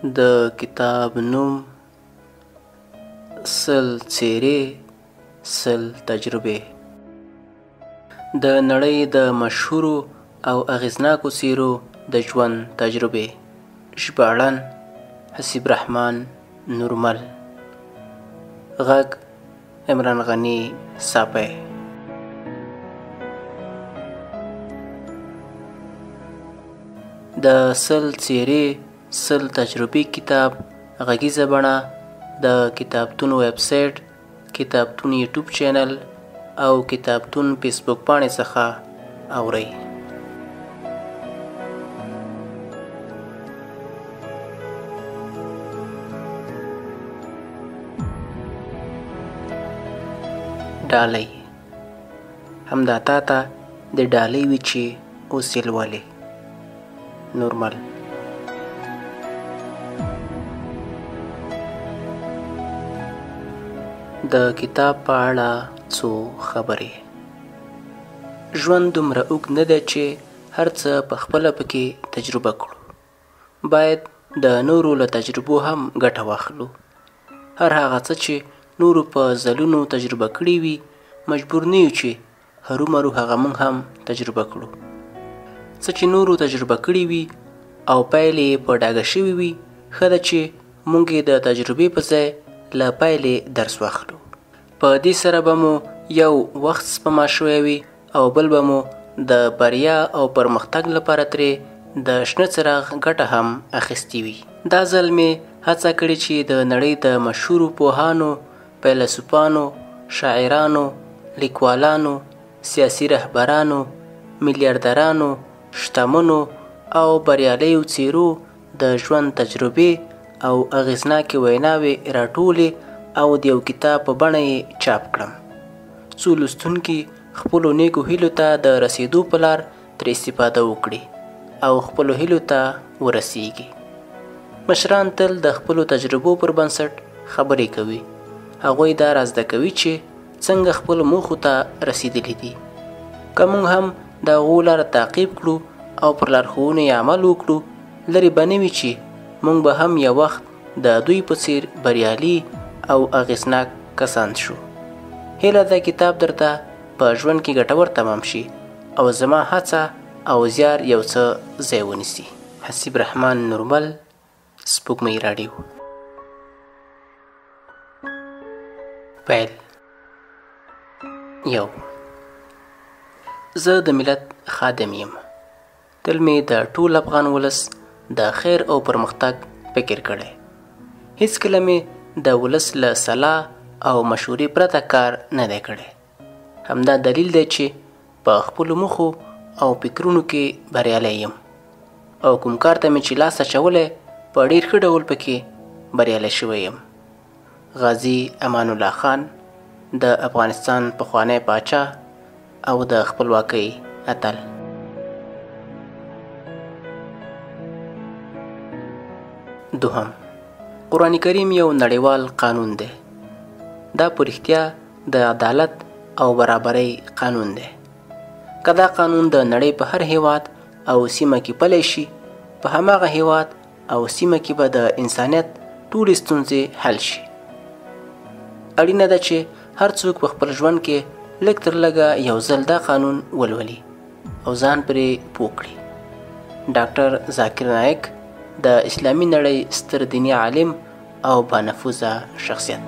د کتاب نوم 100 څېرې 100 تجربې. د نړۍ د مشهورو او اغېزناکو څېرو د ژوند تجربې. ژباړن حسیب رحمان نورمل. غږ عمران غني ساپی. د 100 څېرې 100 تجربې کتاب غږیزه بڼه د کتابتون ویب سایټ، کتابتون یوټیوب چینل او کتابتون فیسبوک پاڼې څخه اورئ. ډالۍ. همدا تا ته د ډالۍ وي چې اوس یې لولې. نورمل. د کتاب په اړه څو خبرې. ژوند دومره اوږد نه دی چې هر څه په خپله پکې تجربه کړو. باید د نورو له تجربو هم ګټه واخلو. هر هغه څه چې نورو په ځلونو تجربه کړي وي، مجبور نه یو چې هرومرو هغه موږ هم تجربه کړو. څه چې نورو تجربه کړي وي او پایلې یې په ډاګه شوي وي، ښه ده چې موږ یې د تجربې په ځای له پایلې درس واخلو. په دې سره به مو یو وخت سپما شوی وي او بل به مو د بریا او پرمختګ لپاره ترې د شنه څراغ ګټه هم اخیستې وي. دا ځل مې هڅه کړې چې د نړۍ د مشهورو پوهانو، فیلسوفانو، شاعرانو، لیکوالانو، سیاسي رهبرانو، میلیاردرانو، شتمنو او بریالیو څېرو د ژوند تجربې او اغېزناکې ویناوې راټولې او د یو کتاب په بڼه یې چاپ کړم، څو لوستونکي خپلو نیکو هیلو ته د رسېدو په لار ترې استفاده وکړي او خپلو هیلو ته ورسیږي. مشران تل د خپلو تجربو پر بنسټ خبرې کوي. هغوی دا را زده کوي چې څنګه خپلو موخو ته رسېدلي دي. که موږ هم د هغو لاره تعقیب کړو او پر لارښوونو یې عمل وکړو، لرې به نه وي چې موږ به هم یو وخت د دوی په څېر بریالي او اغېزناک کسان شو. هیله ده کتاب درته په ژوند کې ګټور تمام شي او زما هڅه او زیار یو څه ځای ونیسي. حسیب رحمان نورمل، سپوږمۍ راډیو. پیل. 1. زه د ملت خادم یم. تل مې د ټول افغان ولس د خیر او پرمختګ فکر کړی. هیڅکله مې د ولس له سلا او مشورې پرته کار نه دی کړی. همدا دلیل دی چې په خپلو موخو او فکرونو کې بریالی یم او کوم کار ته مې چې لاس اچولی په ډېر ښه ډول پکې بریالی شوی یم. غازي امان الله خان، د افغانستان پخوانی پاچا او د خپلواکۍ اتل. 2. قرآن کریم یو نړیوال قانون دی. دا په رښتیا د عدالت او برابرۍ قانون دی. که دا قانون د نړۍ په هر هیواد او سیمه کې پلی شي، په هماغه هیواد او سیمه کې به د انسانیت ټولې ستونزې حل شي. اړینه ده چې هر څوک په خپل ژوند کې لږ تر لږه یو ځل دا قانون ولولي او ځان پرې پوه کړي. ډاکټر ذاکر نایک، د اسلامي نړۍ ستر دیني عالم او بانفوذه شخصیت.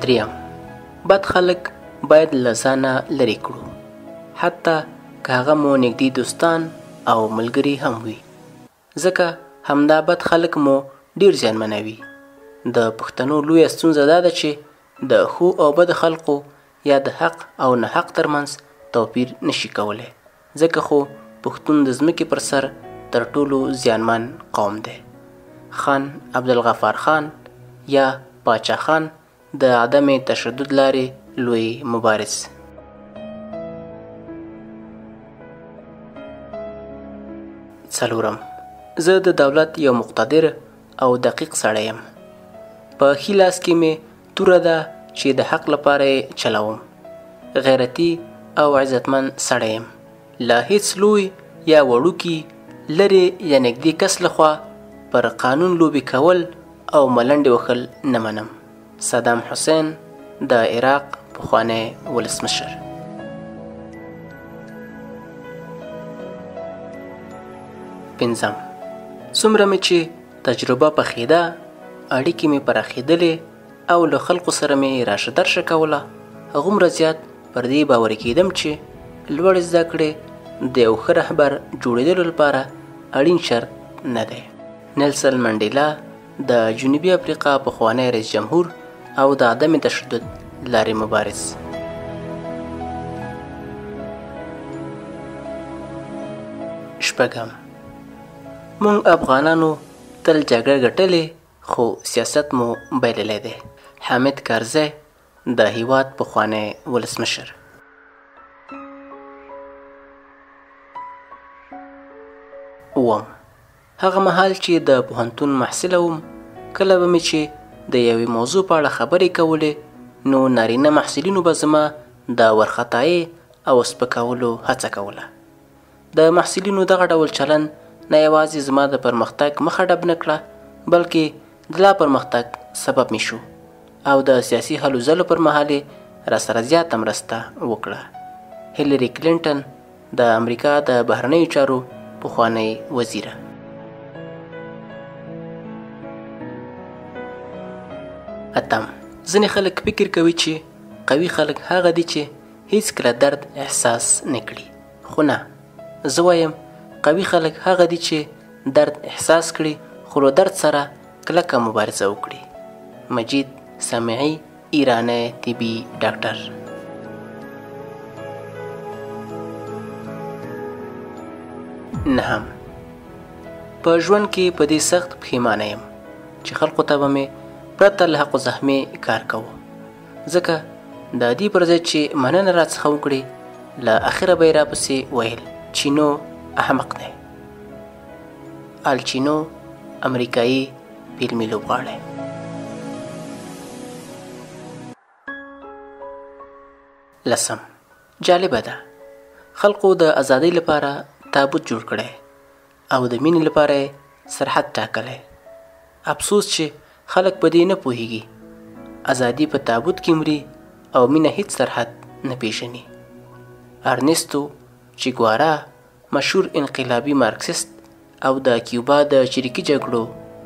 3. بد خلک باید له ځانه لرې کړو، حتی که هغه مو نږدې دوستان او ملګري هم وي، ځکه همدا بد خلک مو ډېر زیانمنوي. د پښتنو لویه ستونزه دا ده چې د ښو او بد خلقو یا د حق او ناحق ترمنځ توپیر نشي کولی، ځکه خو پښتون د ځمکې پر سر تر ټولو زیانمن قوم دی. خان عبدالغفار خان یا پاچا خان د عدم تشدد لارې لوی مبارز. 4. زه د دولت یو مقتدر او دقیق سړی یم. په ښي لاس کې مې توره ده چې د حق لپاره یې چلوم. غیرتي او عزتمن سړی یم. له هیڅ لوی یا وړوکي، لرې یا نږدې کس لخوا پر قانون لوبې کول او ملنډې وهل نه منم. صدام حسین، د عراق پخوانی ولسمشر. پنځم، څومره مې چې تجربه پخېده، اړیکې مې پراخېدلې او له خلکو سره مې راشه درشه کوله، هغومره زیات پر دې باوري کېدم چې لوړې زده کړې د یو ښه رهبر جوړېدلو لپاره اړین شرط نه دی. نیلسن منډیلا، د جنوبي افریقا پخوانی رئیس جمهور او د عدم تشدد لارې مبارز. شپږم، موږ افغانانو تل جګړه ګټلې، خو سیاست مو بایللی دی. حامد کرزی، د هیواد پخوانی ولسمشر. اووم، هغه مهال چې د پوهنتون محصله وم، کله به مې چې د یوې موضوع په اړه خبرې کولې، نو نارینه محصلینو به زما د ورخطایۍ او سپکولو هڅه کوله. د محصلینو دغه ډول چلند نه یوازې زما د پرمختګ مخه ډب نه کړه، بلکې د لا پرمختګ سبب مې شو او د سیاسي هلو ځلو پر مهال یې راسره زیاته مرسته وکړه. هیلري کلینټن، د امریکا د بهرنیو چارو پخوانۍ وزیره. اتم، ځینې خلک فکر کوي چې قوي خلک هغه دي چې هیڅکله درد احساس نه کړي، خو نه، زه وایم قوي خلک هغه دي چې درد احساس کړي، خو له درد سره کلکه مبارزه وکړي. مجید سمیعي، ایرانی طبي ډاکټر. نهم، په ژوند کې په دې سخت پښیمانه یم چې خلکو ته به مې پرته له حق زحمې کار کوو، ځکه د دې پر ځای چې مننه راڅخه وکړي، له اخره به یې راپسې ویل چینو احمق دی. الچینو، امریکایي فلمي لوبغاړی. لسم، جالبه ده، خلکو د ازادۍ لپاره تابوت جوړ کړی او د مینې لپاره یې سرحد ټاکلی. افسوس چې خلک په دې نه پوهیږي، ازادي په تابوت کې مري او مینه هیڅ سرحد نه پیژني. ارنستو چیګوارا، مشهور انقلابي مارکسیست او د کیوبا د چریکي جګړو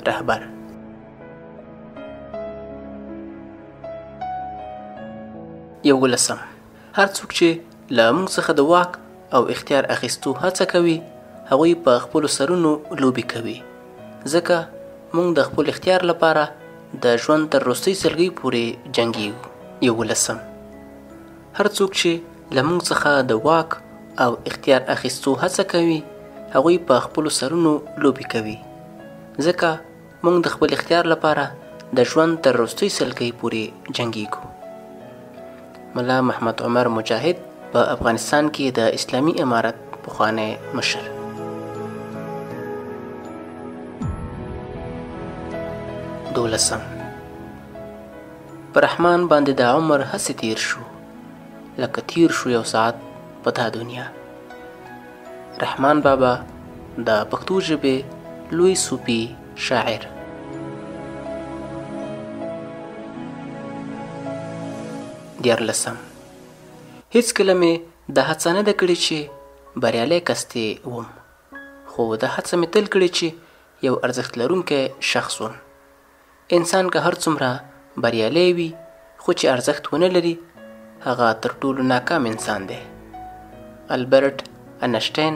رهبر. یولسم، هر څوک چې له موږ څخه د واک او اختیار اخیستو هڅه کوي، هغوی په خپلو سرونو لوبې کوي، ځکه موږ د خپل اختیار لپاره د ژوند تر وروستۍ سلګۍ پورې جنګیږو. یولسم، هر څوک چې له موږ څخه د واک او اختیار اخیستو هڅه کوي، هغوی په خپلو سرونو لوبې کوي، ځکه موږ د خپل اختیار لپاره د ژوند تر وروستۍ سلګۍ پورې جنګیږو. ملا محمد عمر مجاهد، په افغانستان کې د اسلامي امارت پخوانی مشر. دولسم، پر رحمان باندې دا عمر هسې تیر شو، لکه تیر شو یو ساعت په دا دنیا. رحمان بابا، د پښتو ژبې لوی صوفي شاعر. دیارلسم، هیڅکله مې دا هڅه نه ده کړې چې بریالی کس دې وم، خو دا هڅه مې تل کړې چې یو ارزښت لرونکی شخص وم. انسان که هر څومره بریالی وي، خو چې ارزښت ونه لري، هغه تر ټولو ناکام انسان دی. البرټ انشټین،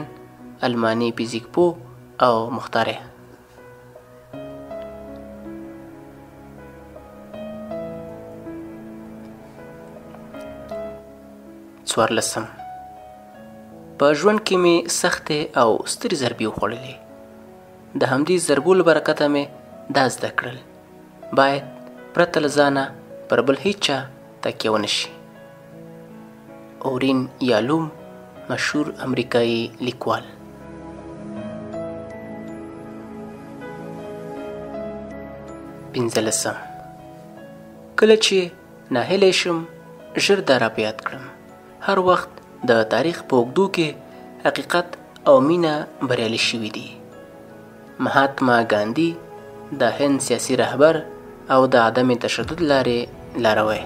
الماني فزیک پوه او مخترع. څوارلسم، په ژوند کې مې سختې او سترې ضربې وخوړلې، د همدې ضربو له برکته مې دا زده کړل، باید پرته له ځانه پر بل هیچا تکیه ونه شي. اورین یالوم، مشهور امریکایي لیکوال. پنځلسم، کله چې ناهیلی شم، ژر دا را په یاد کړم، هر وخت د تاریخ په اوږدو کې حقیقت او مینه بریالي شوي دي. مهاتما ګاندي د هند سیاسي رهبر او د عدم تشدد لارې لاروی.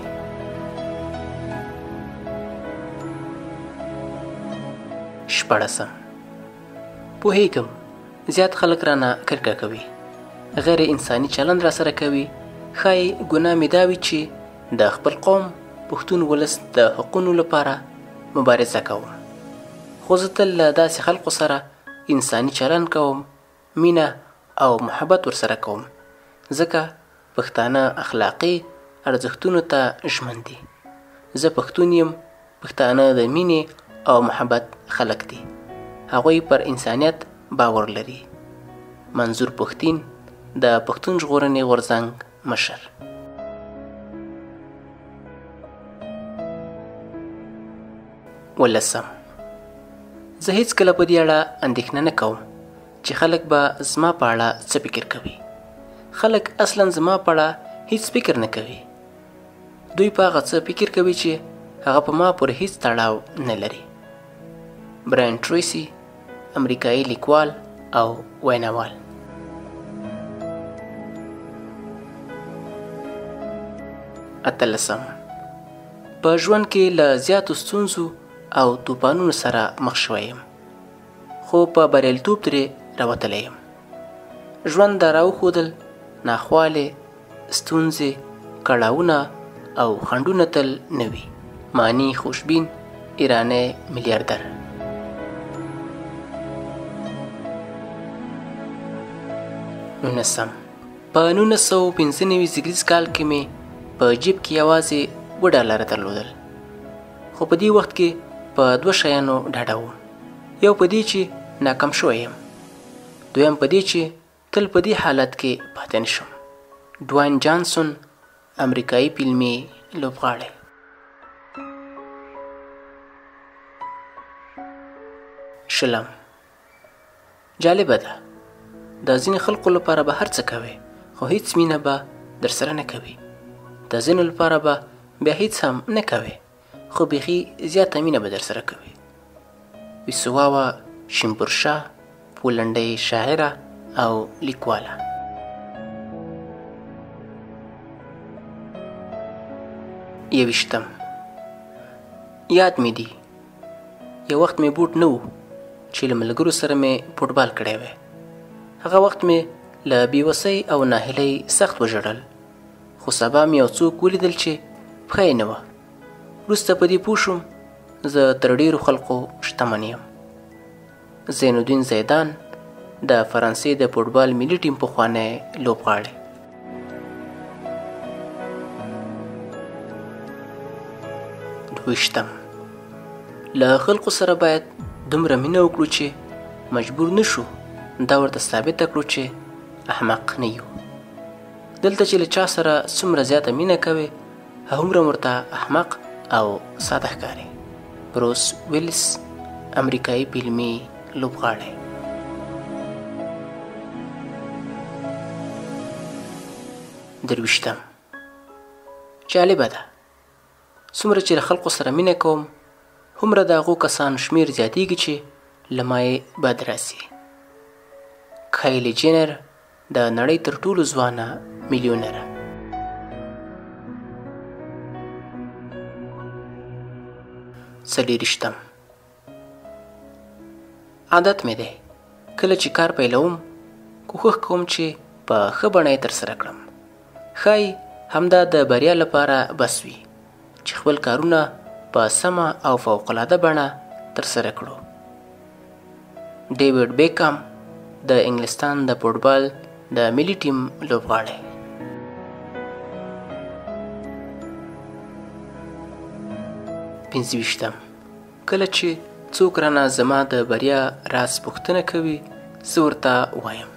شپاړسم، پوهېږم زیات خلک رانه کرکه کوي، غیر انساني چلند راسره کوي. ښایي ګناه مې دا وي چې د خپل قوم پښتون ولس د حقونو لپاره مبارزه کوم، خو زه تل له داسې خلکو سره انساني چلند کوم، مینه او محبت ورسره کوم، ځکه پښتانه اخلاقي ارزښتونو ته ژمن دي. زه پښتون یم. پښتانه د مینې او محبت خلک دي. هغوی پر انسانیت باور لري. منظور پښتین، د پښتون ژغورنې غورځنګ مشر. ولسم، زه هیڅکله په دې اړه اندېښنه نه کوم چې خلک به زما په اړه څه فکر کوي. خلک اصلا زما په اړه هیڅ فکر نه کوي. دوی په هغه څه فکر کوي چې هغه په ما پورې هیڅ تړاو نه لري. براین ټریسي، امریکایي لیکوال او ویناوال. اتلسم، په ژوند کې له زیاتو ستونزو او توپانونو سره مخ شوی یم، خو په بریالیتوب ترې راوتلی یم. ژوند دا راوښودل ناخوالې، ستونزې، کړاوونه او خنډونه تل نه وي. مانی خوشبین، ایرانی میلیاردر. نولسم، په 1995 زیږدیز کال کې مې په جیب کې یوازې $7 درلودل، خو په دې وخت کې په دوه شیانو ډاډه وم. یو په دې چې ناکام شوی یم، دویم په دې چې تل په دې حالت کې پاتې نه شم. ډواین جانسون، امریکایي فلمي لوبغاړی. شلم، جالبه ده، د ځینې خلکو لپاره به هر څه کوې، خو هیڅ مینه به درسره نه کوي. د ځینو لپاره به بیا هیڅ هم نه کوې، خو بیخي زیاته مینه به درسره کوي. ویسواوا شیمبورشا، پولنډۍ شاعره او لیکواله. یوویشتم، یاد مې دي یو وخت مې بوټ نه و چې له ملګرو سره مې فوټبال کړی وی. هغه وخت مې له بېوسۍ او ناهیلۍ سخت وژړل، خو سبا مې یو څوک ولیدل چې پښه یې نه وه. وروسته په دې پوه شوم زه تر ډېرو خلکو شتمن یم. زین الدین زیدان، د فرانسې د فوټبال ملي ټیم پخوانی لوبغاړی. دویشتم، له خلکو سره باید دومره مینه وکړو چې مجبور نه شو دا ورته ثابته کړو چې احمق نه یو. دلته چې له چا سره څومره زیاته مینه کوې، هغومره ورته احمق او ساده ښکاري. بروس ویلس، امریکایي فلمي لوبغاړی. درویشتم، جالبه ده، څومره چې له خلکو سره مینه کوم، هومره د هغو کسانو شمېر زیاتېږي چې له ما یې بد راسي. کایلي جینر، د نړۍ تر ټولو ځوانه میلیونره. څلېرویشتم، عادت مې دی کله چې کار پیلوم، کوښښ کوم چې په ښه بڼه یې ترسره کړم. ښایي همدا د بریا لپاره بس وي چې خپل کارونه په سمه او فوقالعاده بڼه ترسره کړو. ډیویډ بیکام، د انګلستان د فوټبال د ملي ټیم لوبغاړی. پنځه ویشتم، کله چې څوک رانه زما د بریا راز پوښتنه کوي، زه ورته وایم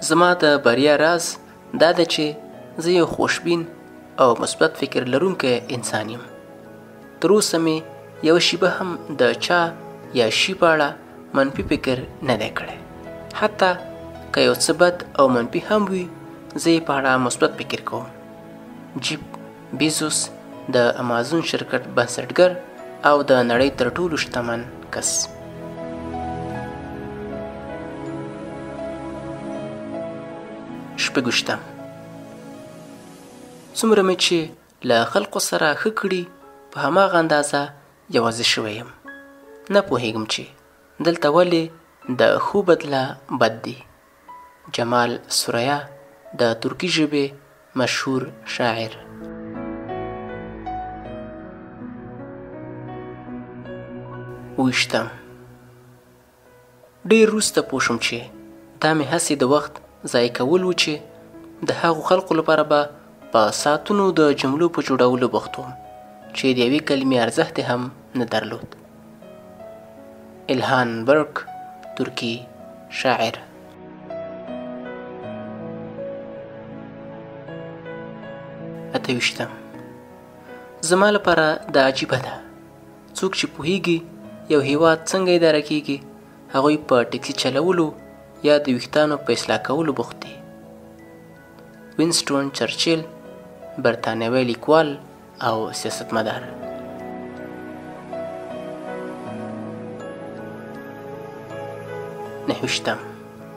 زما د بریا راز دا ده چې زه یو خوشبین او مثبت فکر لرونکی انسان یم. تر اوسه مې یوه شیبه هم د چا یا شي په اړه منفي فکر نه دی کړی. حتی که یو څه بد او منفي هم وي، زه یې په اړه مثبت فکر کوم. جیف بیزوس، د امازون شرکت بنسټګر او د نړۍ تر ټولو شتمن کس. شپږویشتم، څومره مې چې له خلقو سره ښه کړي په هماغه اندازه یوازې شوی یم. نه پوهېږم چې دلته ولې د ښو بدله بد دي. جمال ثریا، د ترکي ژبې مشهور شاعر. اوویشتم، ډېر وروسته پوه شوم چې دا مې هسې د وخت ضایع کول و چې د هغو خلقو لپاره به په ساعتونو د جملو په جوړولو بوخت وم چې د یوې کلمې ارزښت یې هم نه درلود. الهان برک، ترکي شاعر. اتهویشتم، زما لپاره دا عجیبه ده، څوک چې پوهیږي یو هیواد څنګه اداره کیږي هغوی په ټکسي چلولو یا د ویښتانو په اصلاح کولو بوخت دي. وینسټون چرچیل، برتانوی لیکوال او سیاستمدار. نهویشتم،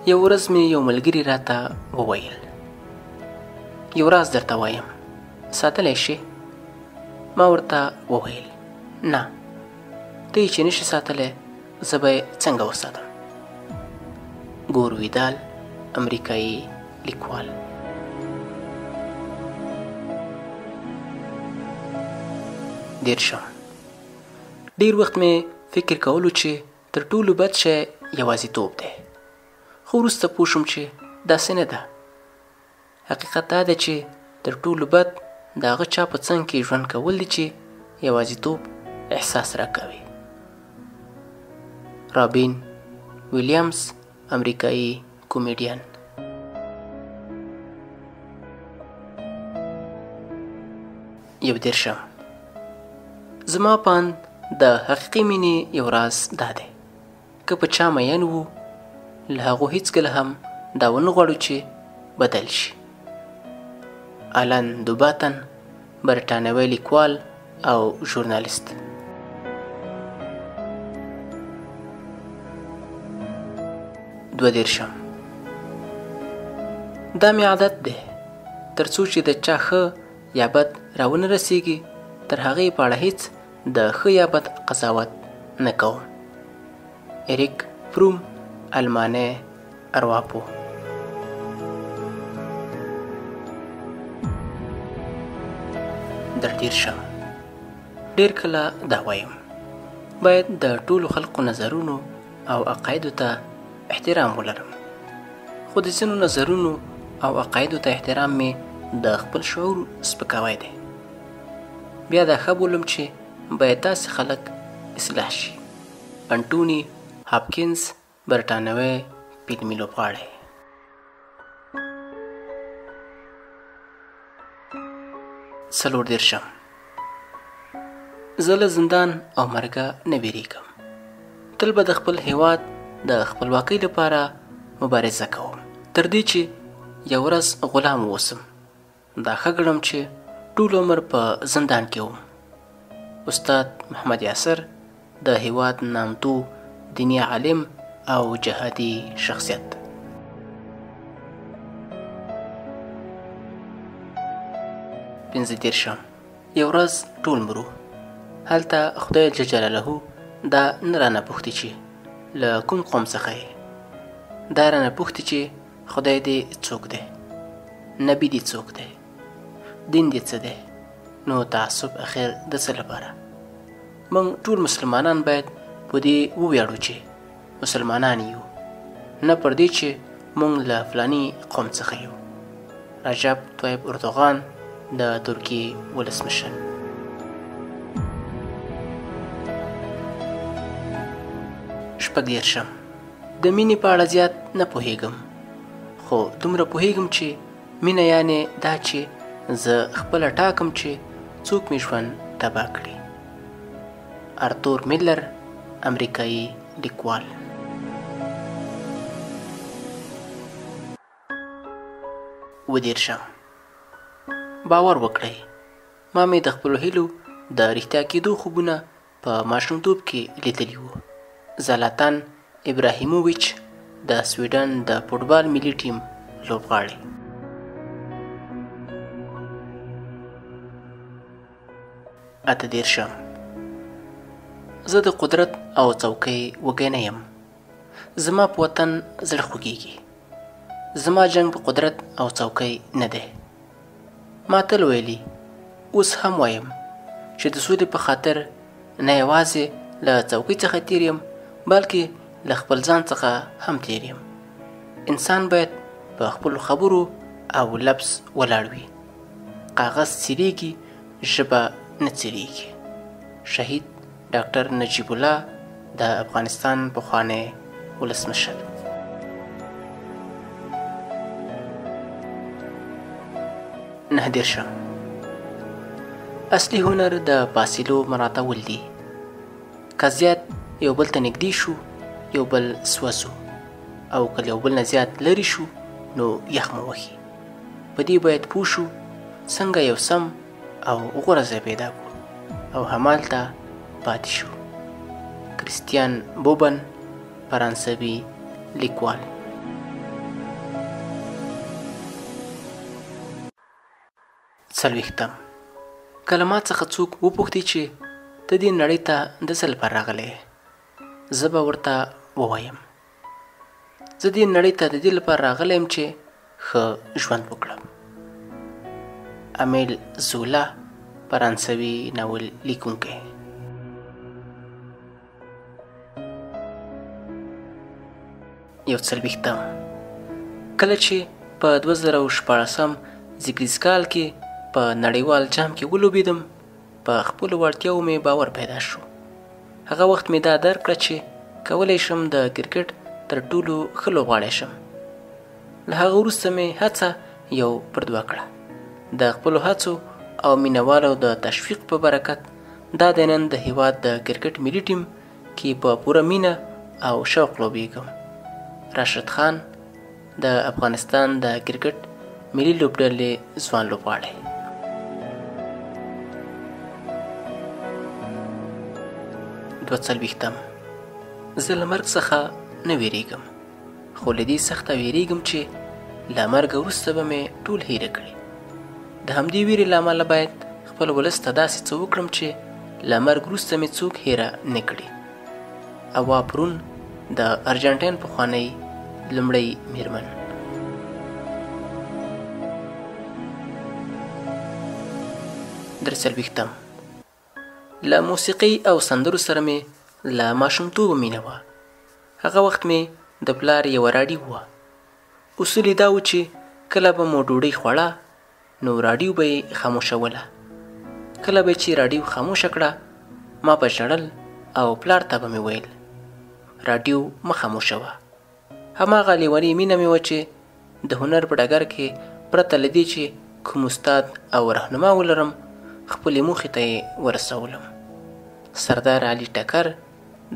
یو ورځ مې یو ملګري راته وویل، یو راز درته وایم، ساتلی شې؟ ما ورته وویل، نه، ته یې چې نشې ساتلی زه به یې څنګه وساتم؟ ګور ویدال، امریکایي لیکوال. دېرشم، ډېر وخت مې فکر کولو چې تر ټولو بد شی یوازیتوب دی، خو وروسته پوه شوم چې داسې نه ده. حقیقت دا دی چې تر ټولو بد د هغه چا په څنګ کې ژوند کول دي چې یوازیتوب احساس راکوي. رابین ویلیامز، امریکایي کومیډین. یو دېرشم، زما په اند د حقیقي مینې یو راز دا دی، که په چا مین وو له هغو هیڅکله هم دا ونه غواړو چې بدل شي. الن دوباتن، برټانوی لیکوال او ژورنالیست. 32، دا مې عادت دی، تر څو چې د چا ښه یا بد راونه رسیږي تر هغې په اړه هیڅ د ښه یا بد قضاوت نه کوم. اریک فروم، الماني ارواپوه. 33، ډېر کله دا وایم، باید د ټولو خلقو نظرونو او عقایدو ته احترام ولرم، خو د ځینو نظرونو او عقایدو ته احترام مې د خپل شعور سپکاوی دی. بیا دا ښه بولم چې باید داسې خلک اصلاح شي. انټوني هاپکینز، برټانوی فلمي لوبغاړی. 34، زه له زندان او مرګه نه ویریږم، تل به د خپل هیواد د خپلواکۍ لپاره مبارزه کوم، تر دې چې یو ورځ غلام واوسم. دا ښه ګڼم چې ټول عمر په زندان کې وم. استاد محمد یاسر، د هیواد نامتو دیني عالم او جهادي شخصیت. 35، یو ورځ ټول مرو، هلته خدای جل جلاله دا نه رانه پوښتي چې له کوم قوم څخه یې، دا رانه پوښتي چې خدای دې څوک دی، نبي دې څوک دی، دین دې څه دی. نو تعصب اخر د څه لپاره؟ موږ ټول مسلمانان باید په دې وویاړو چې مسلمانان یو، نه پر دې چې موږ له فلاني قوم څخه یو. رجب طیب اردوغان، د ترکیې ولسمشر. 36، د مینې په اړه زیات نه پوهیږم، خو دومره پوهیږم چې مینه یعنې دا چې زه خپله ټاکم چې څوک مې ژوند تباه کړي. ارتور میلر، امریکایي لیکوال. 37، باور وکړئ، ما مې د خپلو هیلو د رښتیا کېدو خوبونه په ماشومتوب کې لیدلي وو. زلاتان ابراهیموویچ د سویډن د فوټبال ملي ټیم لوبغاړی. 38. زه د قدرت او څوکۍ وږی نه یم. زما په وطن زړه خوږیږي. زما جنګ په قدرت او څوکۍ نه دی. ما تل ویلي، اوس هم وایم چې د سولې په خاطر نه یوازې له څوکۍ څخه تیر یم، بلکې له خپل ځان څخه هم تیر یم. انسان باید په خپلو خبرو او لفظ ولاړ وي. کاغذ څیرېږي، ژبه نه څیرېږي. شهید ډاکټر نجیب الله، د افغانستان پخوانی ولسمشر. 39. اصلي هنر د فاصلو مراعتول دي. که زیات یو بل ته نږدې شو، یو بل سوځو، او که یو بل نه زیات لرې شو، نو یخ مو وهي. په دې باید پوه شو څنګه یو سم او غوره ځای پیدا کړو او همالته پاتې شو. کریستیان بوبن، فرانسوي لیکوال. 40. که له ما څخه څوک وپوښتي چې ته دې نړۍ ته د څه لپاره راغلی یې، زه به ورته ووایم زه دې نړۍ ته د دې لپاره راغلی یم چې ښه ژوند وکړم. امیل زولا، فرانسوي ناول لیکونکی. 41. کله چې په 2016 زیږدیز کال کې په نړیوال جام کې ولوبېدم، په خپلو وړتیاوو مې باور پیدا شو. هغه وخت مې دا درک کړه چې کولی شم د کرکټ تر ټولو ښه لوبغاړی شم. له هغه وروسته مې هڅه یو پر دوه کړه. د خپلو هڅو او مینهوالو د تشویق په برکت دا دی نن د هیواد د کرکټ ملي ټیم کې په پوره مینه او شوق لوبېږم. راشد خان، د افغانستان د کرکټ ملي لوبډلې ځوان لوبغاړی. 42. زه له مرګ څخه نه ویریږم، خو له دې سخته ویریږم چې له مرګه وروسته به مې ټول هېره کړي. د همدې ویرې له امله باید خپل ولس ته داسې څه وکړم چې له مرګ وروسته مې څوک هېره نه کړي. اوا پرون، د ارجنټاین پخوانۍ لومړۍ میرمن. 43. له موسیقۍ او سندرو سره مې له ماشومتوبه مینه وه. هغه وخت مې د پلار یوه راډیو وه. اصول یې دا و چې کله به مو ډوډۍ خوړه، نو راډیو به یې خاموشوله. کله به چې راډیو خاموشه کړه، ما به ژړل او پلار ته به مې ویل راډیو مه خاموشوه. هماغه لیونۍ مینه مې وه چې د هنر په ډګر کې پرته له دې چې کوم استاد او رهنما ولرم، خپلې موخې ته یې ورسولم. سردار علي ټکر،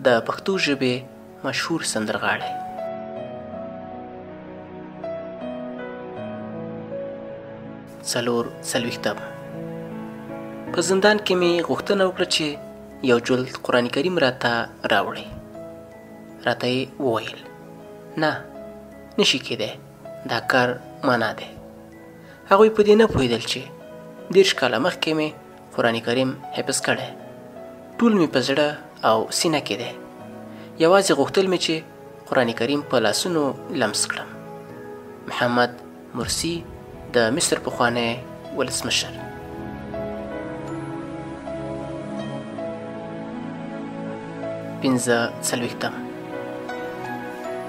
د پښتو ژبې مشهور سندرغاړی. 44. په زندان کې مې غوښتنه وکړه چې یو جلد قرآن کریم راته راوړئ. راته یې وویل نه، نشي کېدی، دا کار معنا دی. هغوی په دې نه پوهېدل چې 30 کاله مخکې مې قرآن کریم حفظ کړی. ټول مې په زړه او سینه کې دی. یوازې غوښتل مې چې قرآن کریم په لاسونو لمس کړم. محمد مرسي، د مصر پخوانی ولسمشر. 45.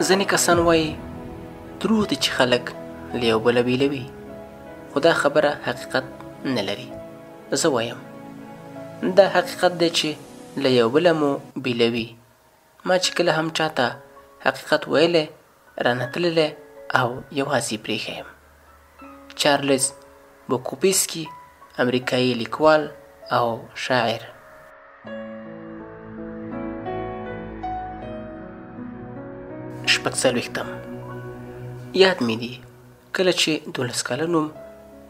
ځینې کسان وایي دروغ دي چې خلک له یو بله بېلوي، خو دا خبره حقیقت نه لري. زه وایم دا حقیقت دی چې له یو بله مو بېلوي. ما چې کله هم چاته حقیقت ویلی، رانه تللی او یوازې پرېښی یم. چارلز بوکوفسکي، امریکایي لیکوال او شاعر. 46. یاد مې دي کله چې 12 کلن وم،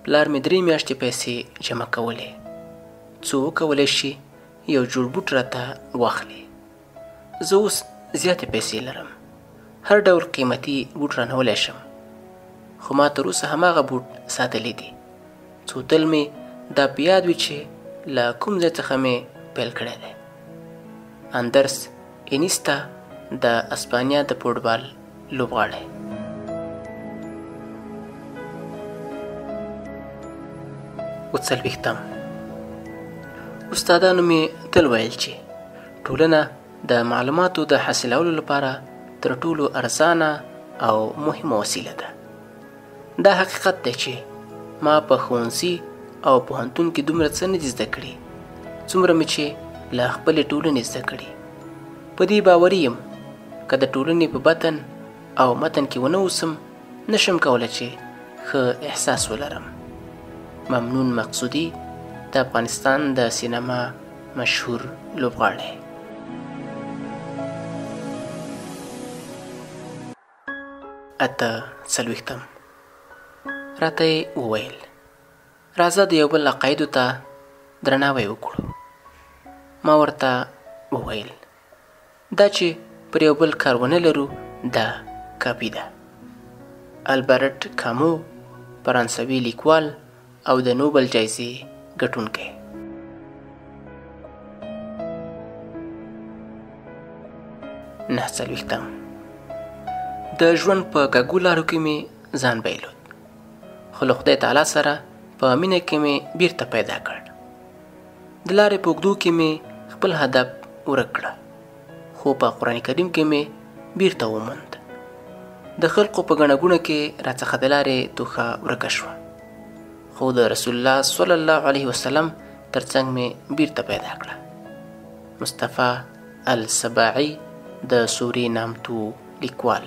پلار مې 3 میاشتې پیسې جمع کولې څو وکولی شي یو جوړ بوټ راته واخلې. زه اوس زیاتې پیسې لرم، هر ډول قیمتي بوټ رانیولی شم، خو ما تر اوسه هماغه بوټ ساتلی دي، څو تل مې دا په یاد وي چې له کوم ځای څخه مې پیل کړی دی. اندرس انیستا د اسپانیا د فوټبال لوبغاړی. 47. استادانو مې تل ویل چې ټولنه د معلوماتو د حاصلولو لپاره تر ټولو ارزانه او مهمه وسیله ده. دا حقیقت دی چې ما په ښوونځي او پوهنتون کې دومره څه نه دي زده کړي څومره مې چې له خپلې ټولنې زده کړي. په دې باوري یم که د ټولنې په بطن او متن کې ونه اوسم، نشم کولی چې ښه احساس ولرم. ممنون مقصودي د افغانستان د سینما مشهور لوبغاړی. 48. راته یې وویل راځه د یو بل عقایدو ته درناوی وکړو. ما ورته وویل دا چې پر یو بل کار ونه لرو دا کافي ده. البرټ کامو، فرانسوي لیکوال او د نوبل جایزې ګټونکی. 49. د ژوند په کږو لارو کې مې ځان بایلود، خو له خدای تعالی سره په مینه کې مې بیرته پیدا کړ. د لارې په اوږدو کې مې خپل هدف ورک کړه، خو په قرآن کریم کې مې بیرته وموند. د خلقو په ګڼه ګوڼه کې راڅخه د لارې توښه ورکه شوه، خو د رسول الله صلی الله علیه وسلم تر څنګ مې بیرته پیدا کړه. مصطفی السباعي د سوري نامتو لیکوال.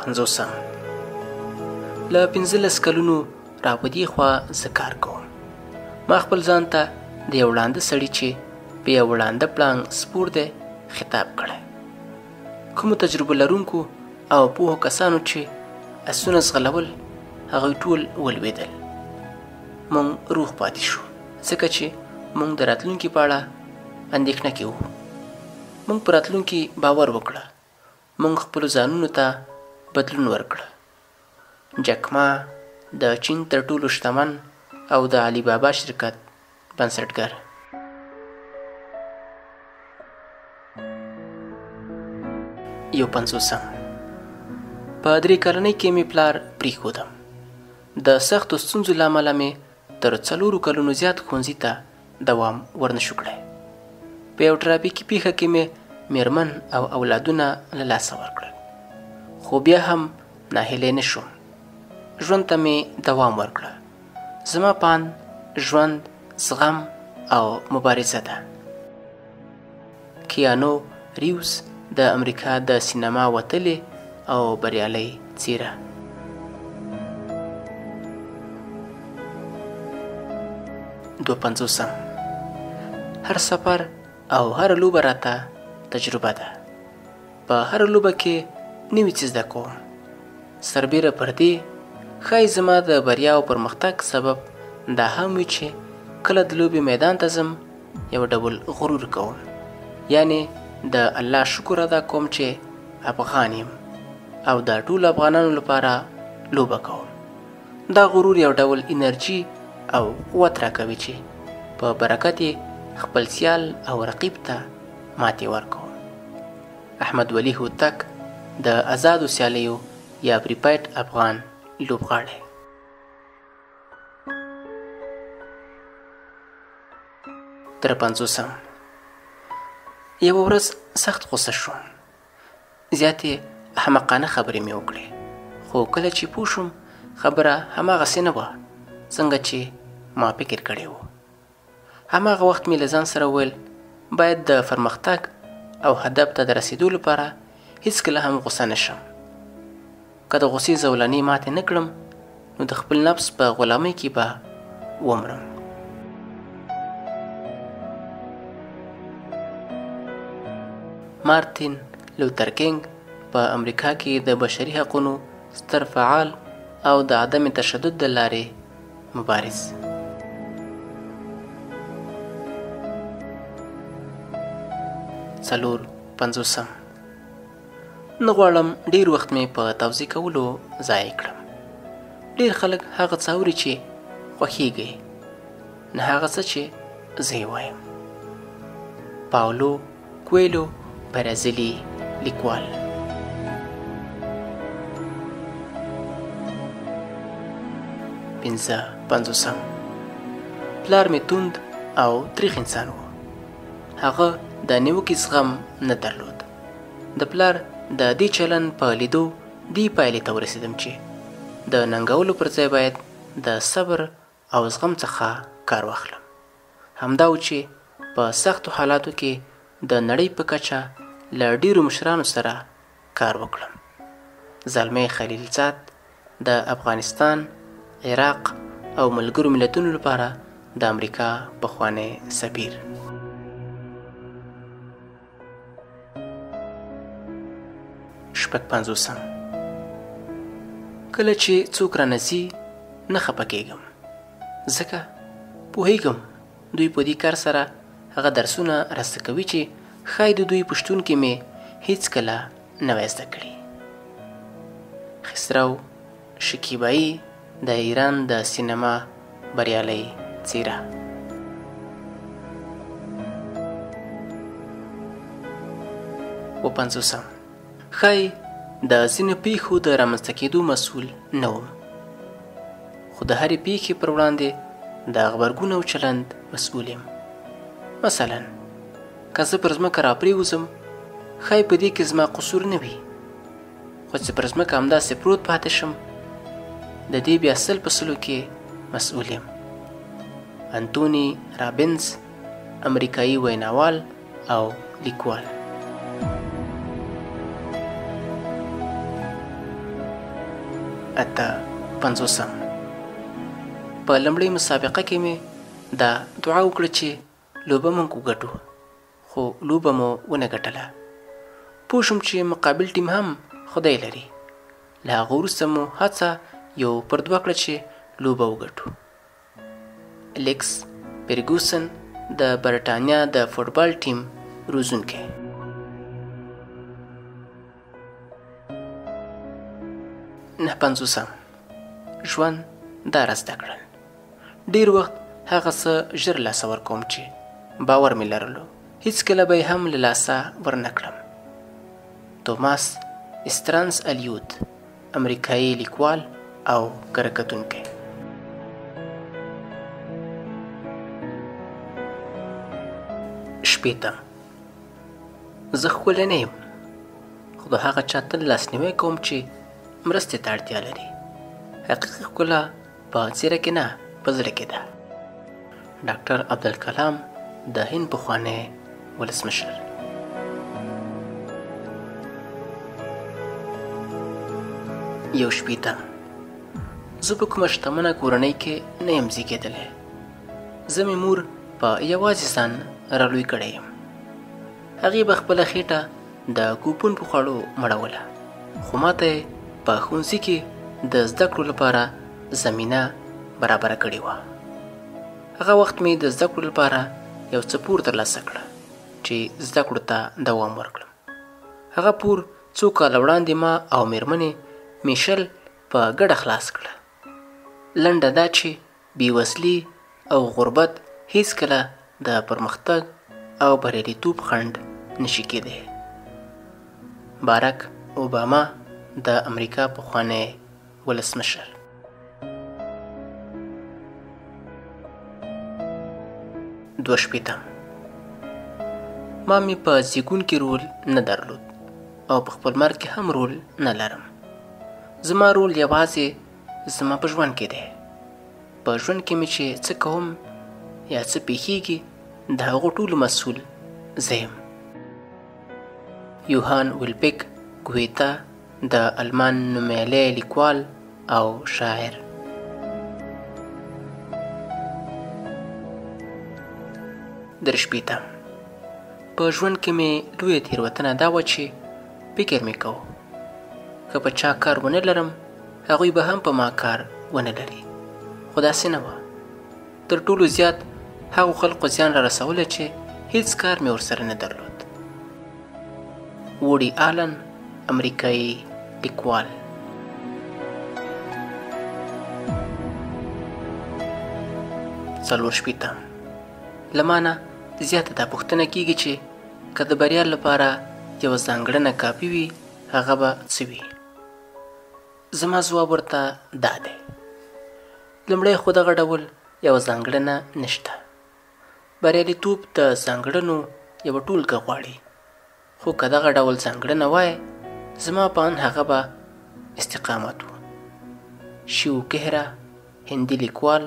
50. له 15 کلونو راپدې خوا زه کار کوم. ما خپل ځان ته د یو ړانده سړي چې په یو ړانده پړانګ سپور دی خطاب کړی. کومو تجربه لرونکو او پوهو کسانو چې اسونه ځغلول، هغوی ټول ولوېدل. موږ روغ پاتې شو، ځکه چې موږ د راتلونکي په اړه اندېښنه کې وو. موږ په راتلونکي باور وکړه. موږ خپلو ځانونو ته بدلون ورکړه. جک ما د چین تر ټولو شتمن او د علي بابا شرکت بنسټګر. 51. په 3 کلنۍ کې مې پلار پرېښودم. د سختو ستونزو له امله مې تر 4 کلونو زیات ښوونځي ته دوام ورنشو کړی. په یو ټرافیکي پیښه کې مې میرمن او اولادونه له لاسه ورکړل، خو بیا هم ناهیلی نه شوم. ژوند ته مې دوام ورکړه. زما پاند ژوند، زغم او مبارزه ده. کیانو ریوز د امریکا د سینما وتلې او بریالۍ څیره. 52. هر سفر او هره لوبه راته تجربه ده. په هره لوبه کې نوي څه زده کوم. سربېره پر دې ښایي زما د بریا او پرمختګ سبب دا هم وي چې کله د لوبې میدان ته ځم یو ډول غرور کوم، یعنې د الله شکر ادا کوم چې افغان یم او د ټولو افغانانو لپاره لوبه کوم. دا غرور یو ډول انرژي او قوت راکوي چې په برکت یې خپل سیال او رقیب ته ماتې ورکوم. احمد ولي هوتک د ازادو سیالیو یا پریپایټ افغان لوبغاړی. 53. یوه ورځ سخت غوسه شوم. زیاتې احمقانه خبرې مې وکړې، خو کله چې پوه شوم خبره هماغسې نه وه څنګه چې ما فکر کړی و. هماغه وخت مې له ځان سره وویل باید د پرمختګ او هدف ته د رسېدو لپاره هیڅکله هم غوسه نه شم. که د غوسې زولنې ماتې نه کړم نو د خپل نفس په غلامۍ کې به ومرم. مارتین لوتر کینګ په امریکا کې د بشري حقونو ستر فعال او د عدم تشدد د لارې مبارز. 54. نه غواړم ډېر وخت مې په توضیح کولو ضایع کړم. ډېر خلک هغه څه اوري چې خوښیږي، نه هغه څه چې زه یې وایم. پاولو کویلو، برازیلي لیکوال. 55. پلار مې توند او تریخ انسان و. هغه د نیوکې زغم نه درلود. د پلار د دې چلن په لیدو دې پایلې ته ورسېدم چې د ننګولو پر ځای باید د صبر او زغم څخه کار واخلم. همدا و چې په سختو حالاتو کې د نړۍ په کچه له ډېرو مشرانو سره کار وکړم. زلمی خلیلزاد د افغانستان، عراق او ملګرو ملتونو لپاره د امریکا پخوانی سفیر. 56. کله چې څوک رانه ځي نه خپه کېږم، ځکه پوهېږم دوی په دې کار سره هغه درسونه را زده کوي چې ښایي د دوی په شتون کې مې هیڅکله نه وای زده کړي. خسرو شکیبایي، د ایران د سینما بریالۍ څېره. 55. ښایي د ځینو پیښو د رامنځته کېدو مسؤل نه وم، خو د هرې پیښې پر وړاندې د غبرګون او چلند مسؤل یم. مثلا که زه پر ځمکه راپرېوځم، ښایي په دې کې زما قصور نه وي، خو چې پر ځمکه همداسې پروت پاتې شم، د دې بیا 100 په 100 کې مسؤل یم. انتوني رابنز، امریکایي ویناوال او لیکوال. 58. په لومړۍ مسابقه کې مې دا دعا وکړه چې لوبه موږ وګټو، خو لوبه مو ونه ګټله. پوه شوم چې مقابل ټیم هم خدای لري. له هغه وروسته مو هڅه 1-2 کړه چې لوبه وګټو. الیکس فرګوسن، د برټانیا د فوټبال ټیم روزونکی. 59. ژوند دا را زده کړل، ډېر وخت هغه څه ژر لاسه ورکوم چې باور مې لرلو، هیڅکله به یې هم له لاسه ورنه کړم. توماس استرانس الیوت، امریکایي لیکوال او کره کتونکی. 60. زه ښکلی نه یم، خو د هغه چا تل لاسنیوی کوم چې مرستې ته اړتیا لري. حقیقي ښکلا په څېره کې نه، په زړه کې ده. ډاکټر عبدالکلام، د هند پخوانی ولسمشر. 61. زه په کومه شتمنه کورنۍ کې نه یم زیږېدلی. زه مې مور په یوازې ځان رالوی کړی یم. هغې به خپله خېټه د کوپون په خوړو مړوله، خو ماته یې په ښوونځي کې د زده کړو لپاره زمینه برابره کړې وه. هغه وخت مې د زده کړو لپاره یو څه پور ترلاسه کړه چې زده کړو ته دوام ورکړم. هغه پور څو کاله وړاندې ما او میرمنې میشل په ګډه خلاص کړه. لنډه دا چې بېوزلي او غربت هیڅکله د پرمختګ او بریالیتوب خنډ نشي کېدی. بارک اوباما، د امریکا پخوانی ولسمشر. 62. ما مې په زیږون کې رول نه درلود او په خپل مرګ کې هم رول نه لرم. زما رول یوازې زما په ژوند کې دی. په ژوند کې مې چې څه کوم یا څه پیښیږي، د هغو ټولو مسؤل زه یم. یوهان ویلپک ګویته، د آلمان نومیالی لیکوال او شاعر. 63. په ژوند کې مې لویه تېروتنه دا وه چې فکر مې کوو که په چا کار ونه لرم، هغوی به هم په ما کار ونه لري. خو داسې نه وه. تر ټولو زیات هغو خلکو زیان را رسولی چې هیڅ کار مې ورسره نه درلود. ووډي آلن، امریکایي لیکوال. 64. له ما نه زیاته دا پوښتنه کیږي چې که د بریا لپاره یوه ځانګړنه کافي وي، هغه به څه وي؟ زما ځواب ورته دا دی: لومړی خو دغه ډول یوه ځانګړنه نشته. بریالیتوب د ځانګړنو یوه ټولګه غواړي، خو که دغه ډول ځانګړنه وای، زما په اند هغه به استقامت و. شیو کهرا، هندي لیکوال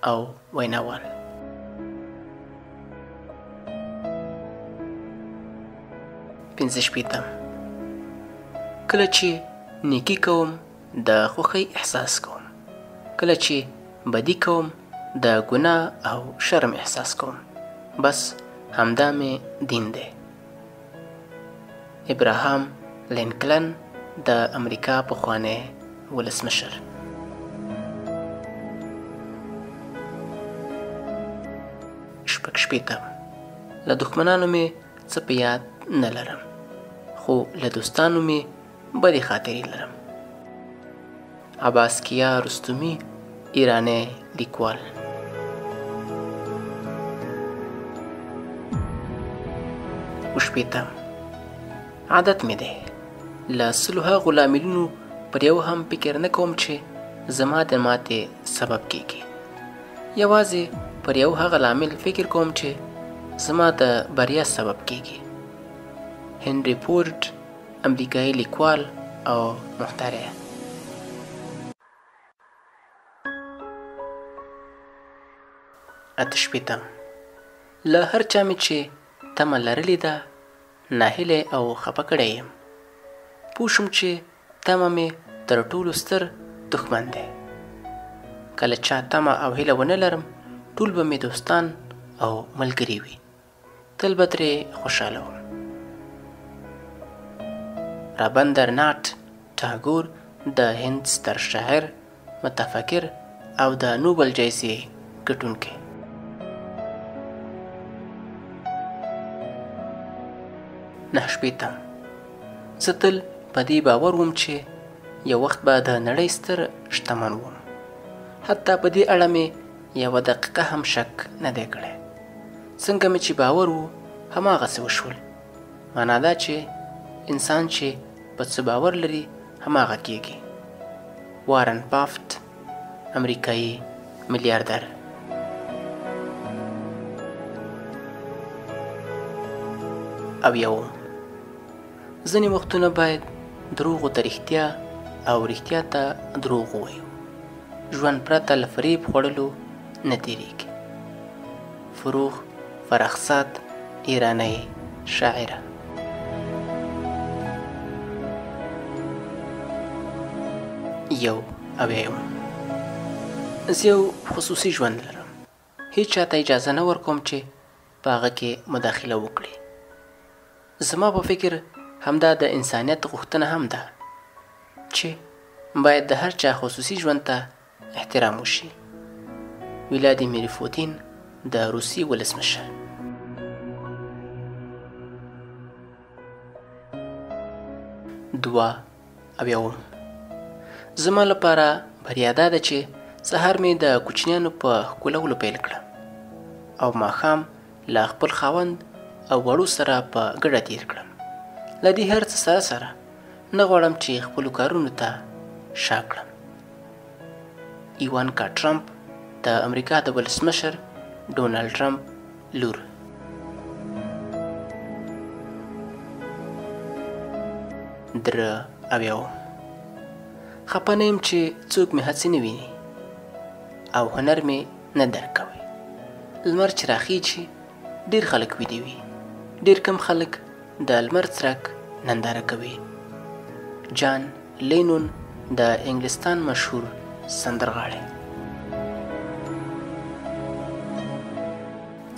او ویناوال. 65. کله چې نیکي کوم د خوښۍ احساس کوم، کله چې بدي کوم د ګناه او شرم احساس کوم. بس همدا مې دین دی. ابراهام لینکلن، د امریکا پخوانی ولسمشر. 66. له دښمنانو مې څه په یاد نه لرم، خو له دوستانو مې بدې خاطرې لرم. عباس کیا رستمي، ایرانی لیکوال. 67. عادت مې دی له 100 هغو لاملونو پر یو هم فکر نه کوم چې زما د ماتې سبب کیږي. یوازې پر یو هغه لامل فکر کوم چې زما د بریا سبب کیږي. هنري فورد، امریکایي لیکوال او مخترع. 68. له هر چا مې چې تمه لرلې ده ناهیلی او خپه کړی یم. پوه شوم چې تمه مې تر ټولو ستر دښمن دی. که له چا تمه او هیله ونه لرم، ټول به مې دوستان او ملګري وي، تل به ترې خوشحاله وم. رابندرنات ټاګور، د هند ستر شاعر، متفکر او د نوبل جایزې ګټونکی. 69. زه تل په دې باور وم چې یو وخت به د نړۍ ستر شتمن وم. حتی په دې اړه مې یوه دقیقه هم شک نه دی کړی. څنګه مې چې باور و، هماغسې وشول. معنا دا چې انسان چې په څه باور لري، هماغه کیږي. وارن بافت، امریکایي میلیاردر. 70. ځینې وختونه باید دروغو ته رښتیا او رښتیا ته دروغ ووایو. ژوند پرته له فریب خوړلو نه تېرېږي. فروغ فرخزاد، ایرانی شاعره. 71. زه یو خصوصي ژوند لرم. هیچا ته اجازه نه ورکوم چې په هغه کې مداخله وکړي. زما په فکر همدا د انسانیت غوښتنه هم ده چې باید د هر چا خصوصي ژوند ته احترام وشي. ولادیمیر پوتین، د روسیې ولسمشر. 72. زما لپاره بریا دا ده چې سهار مې د کوچنیانو په ښکلولو پیل کړه او ماښام له خپل خاوند او وړو سره په ګډه تیر کړم. له دې هر څه سره سره نه غواړم چې خپلو کارونو ته شا کړم. ایوانکا ټرمپ، د امریکا د ولسمشر ډونالډ ټرمپ لور. 73. خپه نه یم چې څوک مې هڅې نه ویني او هنر مې نه درک کوي. لمر چې راخیږي ډېر خلک ویده وي، ډېر کم خلک د لمر څرک ننداره کوي. جان لینون، د انګلستان مشهور سندرغاړی.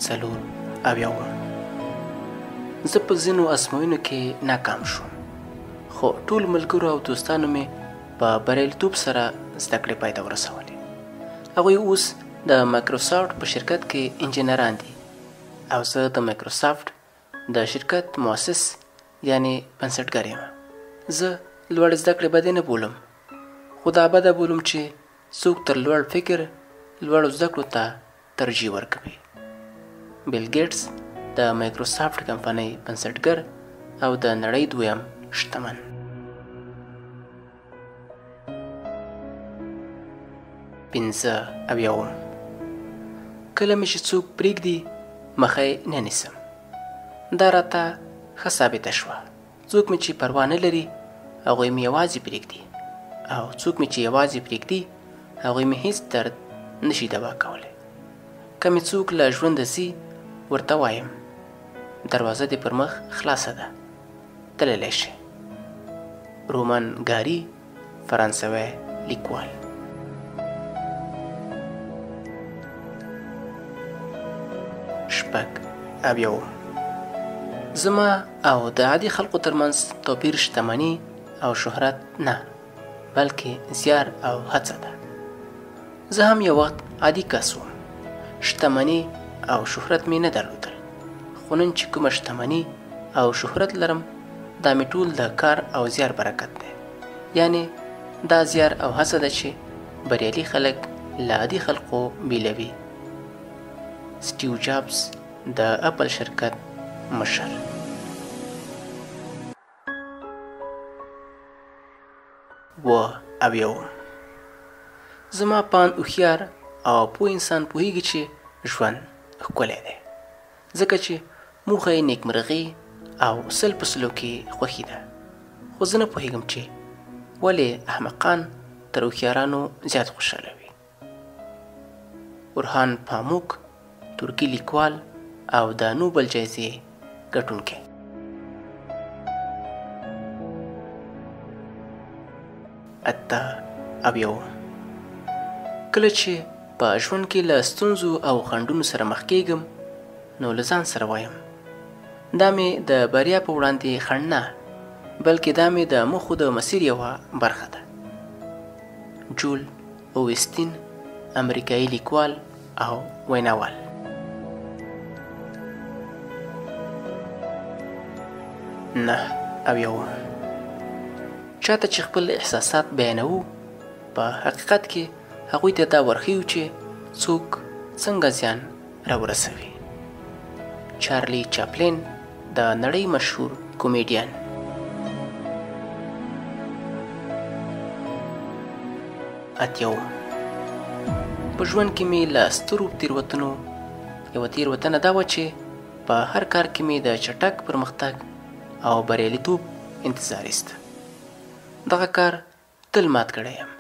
74. زه په ځینو ازموینو کې ناکام شوم، خو ټول ملګرو او دوستانو مې په بریالیتوب سره زده کړې پای ته ورسولې. هغوی اوس د مایکروسافټ په شرکت کې انجینران دي او زه د مایکروسافټ د شرکت مؤسس یعنی بنسټګر یم. زه لوړې زده کړې بدې نه بولم، خو دا بده بولم چې څوک تر لوړ فکر لوړو زده کړو ته ترجیح ورکوي. بیل ګیټس د مایکروسافټ کمپنۍ بنسټګر او د نړۍ دویم شتمن. 75. کله مې چې څوک پرېږدي مخه یې نه نیسم. دا راته ښه ثابته شوه. څوک مې چې پروا نه لري هغوی مې یوازې پرېږدي، او څوک مې چې یوازې پرېږدي هغوی مې هیڅ درد نشي دوا کولی. که مې څوک له ژونده ځي ورته وایم دروازه دې پر مخ خلاصه ده، تللی شي. رومن ګاري، فرانسوی لیکوال. 76. زما او د عادي خلقو ترمنځ توپیر شتمني او شهرت نه، بلکې زیار او هڅه ده. زه هم یو وخت عادي کس وم، شتمني او شهرت مې نه درلودل، خو نن چې کومه شتمني او شهرت لرم دا مې ټول د کار او زیار برکت دی. یعنې دا زیار او هڅه ده چې بریالي خلک له عادي خلقو بیلوي. سټیو جابز، د اپل شرکت مشر. 77. زما پاند هوښیار او پوه انسان پوهیږي چې ژوند ښکلی دی، ځکه چې موخه یې نیکمرغي او 100 په 100 کې خوښي ده. خو زه نه پوهیږم چې ولې احمقان تر هوښیارانو زیات خوشحاله وي. اورهان پاموک، ترکي لیکوال او د نوبل جایزې ګټونکی. 78. کله چې په ژوند کې له ستونزو او خنډونو سره مخ کیږم نو له ځان سره وایم دا مې د بریا په وړاندې خنډ نه، بلکې دا مې د موخو د مسیر یوه برخه ده. جول اوستین، امریکایي لیکوال او ویناوال. 79. چاته چې خپل احساسات بیانوو په حقیقت کې هغوی ته دا ورښیو چې څوک څنګه زیان راورسوي. چارلی چاپلین، د نړۍ مشهور کومیډین. 80. په ژوند کې مې له سترو تېروتنو یوه تېروتنه دا وه چې په هر کار کې مې د چټک پرمختګ او بریالیتوب انتظار ایسته. دغه کار تل مات کړی یم.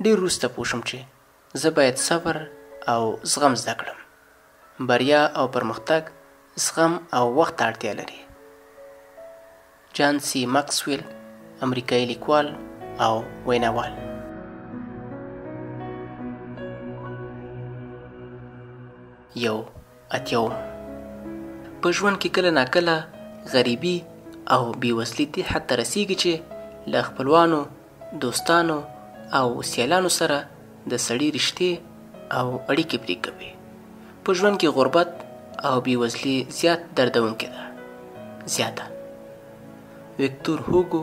ډېر وروسته پوه شوم چې زه باید صبر او زغم زده کړم. بریا او پرمختګ زغم او وخت ته اړتیا لري. جان سي ماکسویل، امریکایي لیکوال او ویناوال. 81. په ژوند کې کله ناکله غریبي او بېوزلي دې حد ته رسیږي چې له خپلوانو، دوستانو او سیالانو سره د سړي رشتې او اړیکې پرې کوي. په ژوند کې غربت او بېوزلي زیات دردونکې ده، زیاته. ویکتور هوګو،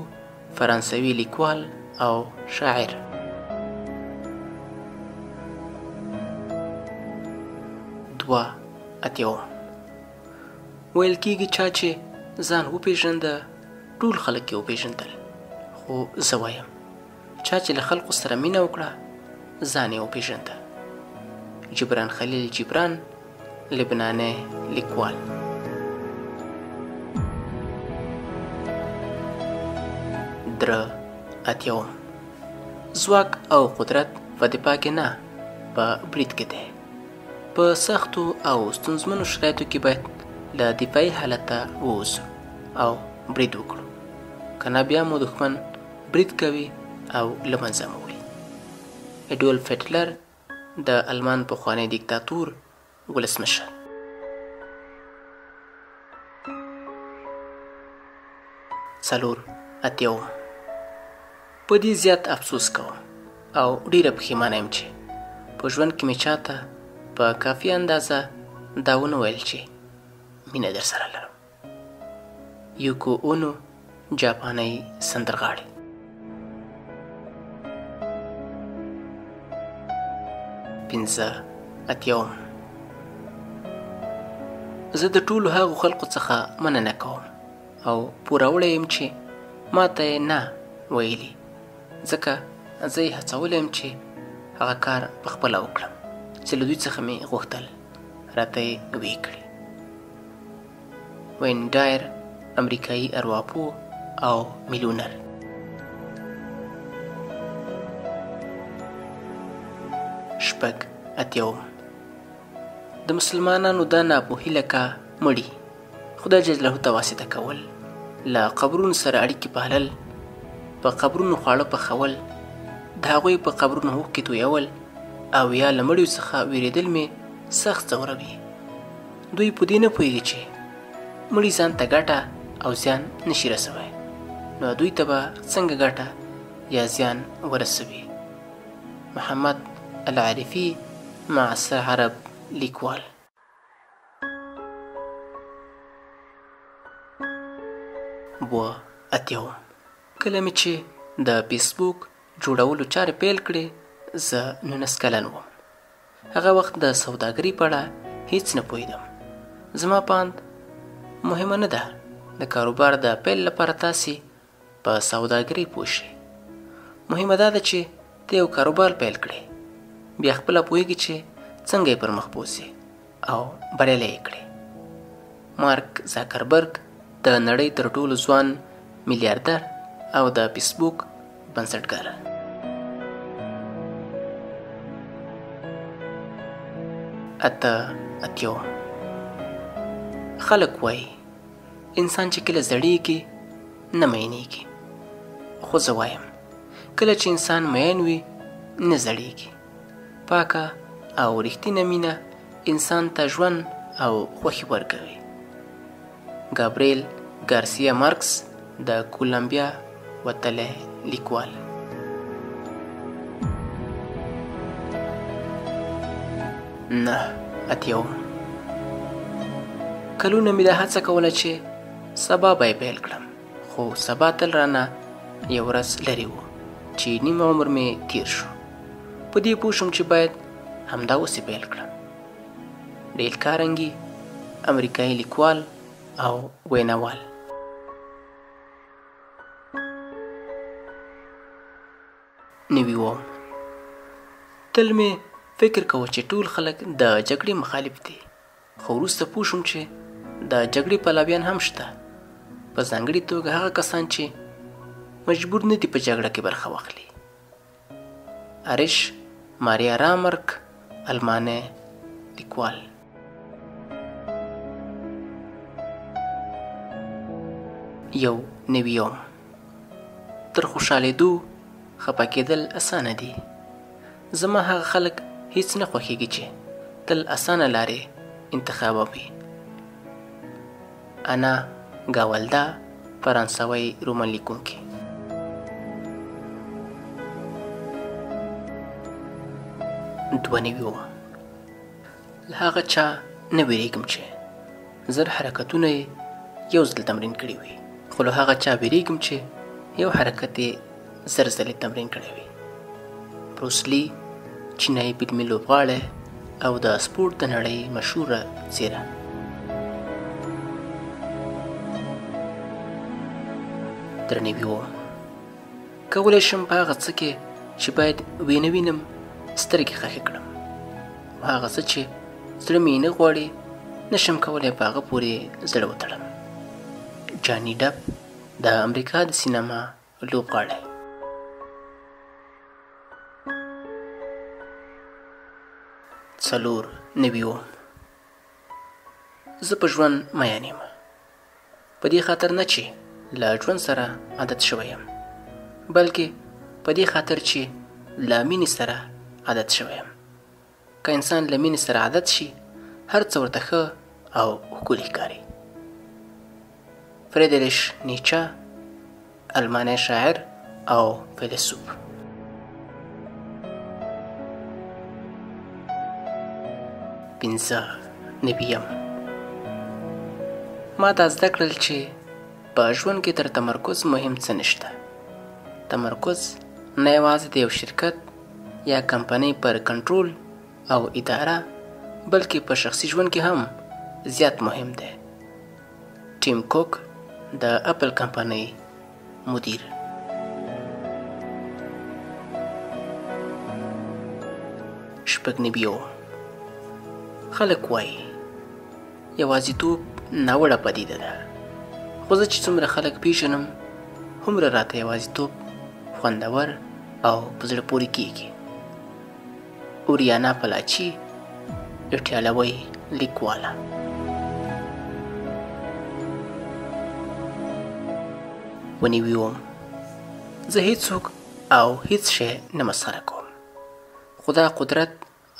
فرانسوي لیکوال او شاعر. 82. ویل کیږي چا چې ځان وپېژنده ټول خلک یې وپېژندل، خو زه وایم چا چې له خلکو سره مینه وکړه ځان یې وپېژنده. جبران خلیل جبران، لبنانی لیکوال. 83. ځواک او قدرت په دفاع کې نه، په برید کې دی. په سختو او ستونزمنو شرایطو کې باید له دفاعي حالته ووځو او برید وکړو، که نه بیا مو دښمن برید کوي او له منځه مو وړي. اډولف هټلر، د آلمان پخوانی دیکتاتور ولسمشر. 84. په دې زیات افسوس کوم او ډېره پښېمانه یم چې په ژوند کې مې چاته په کافي اندازه دا ونه ویل چې مینه در سره لرم. یوکو اونو، جاپانۍ سندرغاړې. 85. زه د ټولو هغو خلقو څخه مننه کوم او پوروړی یم چې ما ته یې نه ویلي، ځکه زه یې هڅولی یم چې هغه کار په خپله وکړم چې له دوی څخه مې غوښتل راته یې ویې کړي. وین ډایر، امریکایي ارواپوه او میلیونر. 86. د مسلمانانو دا ناپوهي لکه مړي خدای جل جلاله ته واسطه کول، له قبرونو سره اړیکې پالل، په قبرونو خواړه پخول، د هغوی په قبرونو اوښکې تویول او یا له مړیو څخه ویرېدل مې سخت ځوروي. دوی په دې نه پوهېږي چې مړي ځان ته ګټه او زیان نشي رسوی، نو دوی ته به څنګه ګټه یا زیان ورسوي. محمد العارفي، معاصر عرب لیکوال. 87. کله مې چې د فیسبوک جوړولو چارې پیل کړې، زه 19 کلن وم. هغه وخت د سوداګرۍ په اړه هیڅ نه پوهېدم. زما په اند مهمه نه ده د کاروبار د پیل لپاره تاسې په سوداګرۍ پوه شئ. مهمه دا ده چې ته یو کاروبار پیل کړې، بیا خپله پوهېږي چې څنګه یې پر مخ بوځې او بریالی یې کړې. مارک زاکربرګ د نړۍ تر ټولو ځوان میلیاردر او د فیسبوک بنسټګر. 88. خلک وایي انسان چې کله زړیږي نه مینېږي، خو زه وایم کله چې انسان مین وي نه زړیږي. پاکه او رښتینه مینه انسان ته ژوند او خوښي ورکوي. ګابریل ګارسیا مارکس، د کولمبیا وتلی لیکوال. 89. کلونه مې دا هڅه کوله چې سبا به یې پیل کړم، خو سبا تل رانه یو ورځ لرې و چې نیم عمر مې تیر شو. په دې پوه شوم چې باید همدا اوس یې پیل کړم. ډیل کارنګي، امریکایي لیکوال او ویناوال. 90. تل مې فکر کوه چې ټول خلک د جګړې مخالف دي، خو وروسته پوه شوم چې د جګړې پلویان هم شته، په ځانګړي توګه هغه کسان چې مجبور نه دي په جګړه کې برخه واخلي. ارش ماریا رامرک، الماني لیکوال. 91. تر خوشحالېدو خپه کېدل اسانه دي. زما هغه خلک هیڅ نه خوښېږي چې تل اسانه لارې انتخابوي. انا ګاولدا، فرانسوی رومان لیکونکی. 92. له هغه چا نه وېرېږم چې 1000 حرکتونه یې یو ځل تمرین کړي وي، خو له هغه چا وېرېږم چې یو حرکت یې 1000 ځلې تمرین کړی وي. بروس لي، چینایي فلمي لوبغاړی او د سپورت د نړۍ مشهوره څېره. 93. کولی شم په هغه څه کې چې باید وینه وینم سترګې خښې کړم، او هغه څه چې زړه مې نه غواړي نشم کولی په هغه پورې زړه وتړم. جاني ډپ، د امریکا د سینما لوبغاړی. 94. زه په ژوند مین یم، په دې خاطر نه چې له ژوند سره عادت شوی یم، بلکې په دې خاطر چې له مینې سره عادت شوی یم. که انسان له مینې سره عادت شي، هر څه ورته ښه او ښکلي ښکاري. فریدریش نیچه، الماني شاعر او فیلسوف. 95. ما دا زده کړل چې په ژوند کې تر تمرکز مهم څه نشته. تمرکز نه یوازې د یو شرکت یا کمپنۍ پر کنټرول او اداره، بلکې په شخصي ژوند کې هم زیات مهم دی. ټیم کوک، د اپل کمپنۍ مدیر. 96. خلک وایي یوازیتوب ناوړه پدیده ده، خو زه چې څومره خلک پیژنم هومره راته یوازیتوب خوندور او په زړه پورې کیږي. اوریانا پلاچي، ایټالوۍ لیکواله. 99. زه هیڅوک او هیڅ شی نه مسخره کوم، خو دا قدرت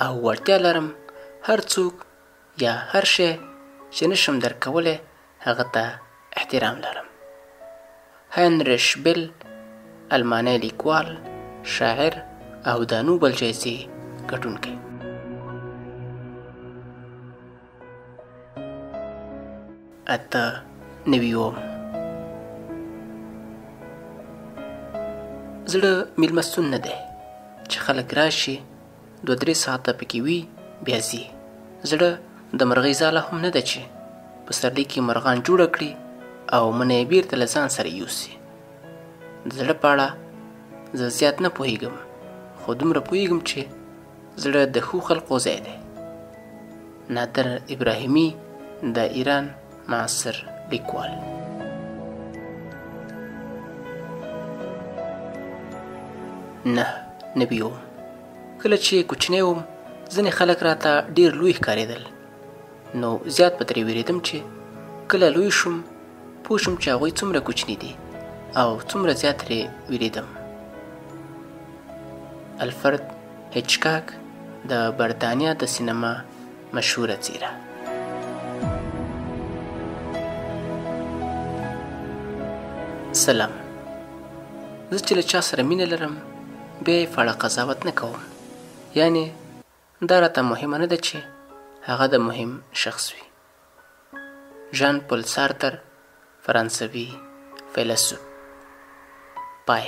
او وړتیا لرم هر څوک یا هر شی چې نشم درک کولی هغه ته احترام لرم. هاینریش بل، الماني لیکوال، شاعر او د نوبل جایزې ګټونکی. 98. زړه میلمستون نه دی چې خلک راشي 2-3 ساعته پکې وي بیا ځي. زړه د مرغۍ ځاله هم نه ده چې پسرلي کې مرغان جوړه کړي او منه یې بیرته له ځان سره یوسي. د زړه په اړه زه زیات نه پوهیږم، خو دومره پوهیږم چې زړه د ښو خلقو ځای دی. نادر ابراهیمي، د ایران معاصر لیکوال. 99. کله چې کوچنی وم ځینې خلک راته ډېر لوی ښکارېدل، نو زیات به ترې وېرېدم چې کله لوی شوم پوه شوم چې هغوی څومره کوچني دي او څومره زیات ترې وېرېدم. الفرد هیچکاک، د برتانیا د سینما مشهوره څېره. سلام. زه چې له چا سره مینه لرم بیا یې په اړه قضاوت نه کوم، یعنې دا راته مهمه نه ده چې هغه د مهم شخص وي. ژان پل سارتر، فرانسوي فیلسوف. پای.